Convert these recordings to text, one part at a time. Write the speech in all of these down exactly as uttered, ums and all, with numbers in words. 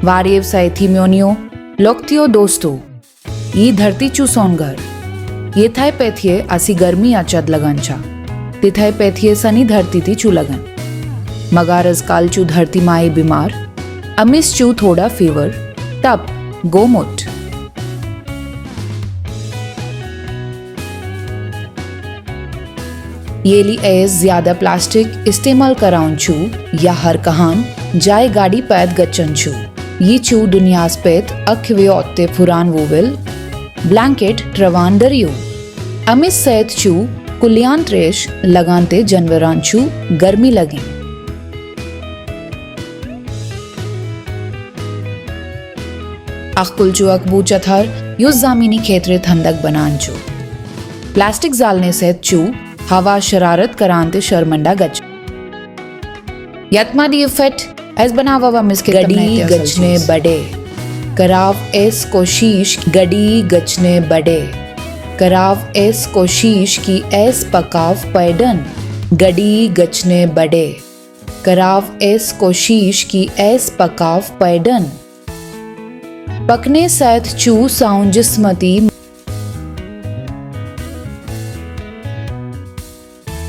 واریو سایتھی میونیو، لوکتیو دوستو، یہ دھرتی چو سون گھر۔ یہ تھے پیتھیے اسی گرمی اچد لگن چھا۔ تے تھے پیتھیے سنی دھرتی تی چو لگن۔ مگر از کال چو دھرتی مائی بیمار، امیس چو تھوڑا فیور، تپ، گومٹ۔ ییلی ایس زیادہ پلاسٹک استعمال کراؤن چھو یا ہر کہان جائے گاڑی پید گچن چھو۔ یہ چھو دنیاس پیت اکھ وے اوتے پھران ووول بلانکٹ تروان دریو۔ امیس سیت چھو کلیان تریش لگان تے جنوران چھو گرمی لگیں۔ اخ کل چو اکھ بوچ اتھر یوس زامینی کھیترے تھندک بنان چو۔ پلاسٹک زالنے سیت چو ہوا شرارت کران تے شرمنڈا گچ۔ یتما دی فٹ ایس بناوا و مسکے گڑی گچنے بڑے۔ کراو ایس کوشیش گڑی گچنے بڑے۔ کراو ایس کوشیش کی ایس پکاو پیڈن۔ گڑی گچنے بڑے۔ کراو ایس کوشیش کی ایس پکاو پیڈن۔ پکنے سیت چو ساؤن جسمتی۔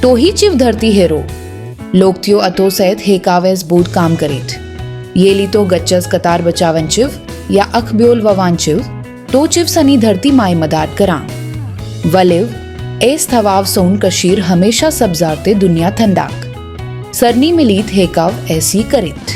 تو ہی چو دھرتی ہیرو۔ لوکتیو اتو سیت ہیکاویس بود کام کریت۔ ییلی تو گچس قطار بچاون چو یا اکھ بیول ووان چو، تو چو سنی دھرتی مائی مداد کراں۔ ولیو ایس تھواو سون کشیر ہمیشہ سبزارتے دنیا تھنداک۔ سرنی ملیت ہیکاو ایسی کریت۔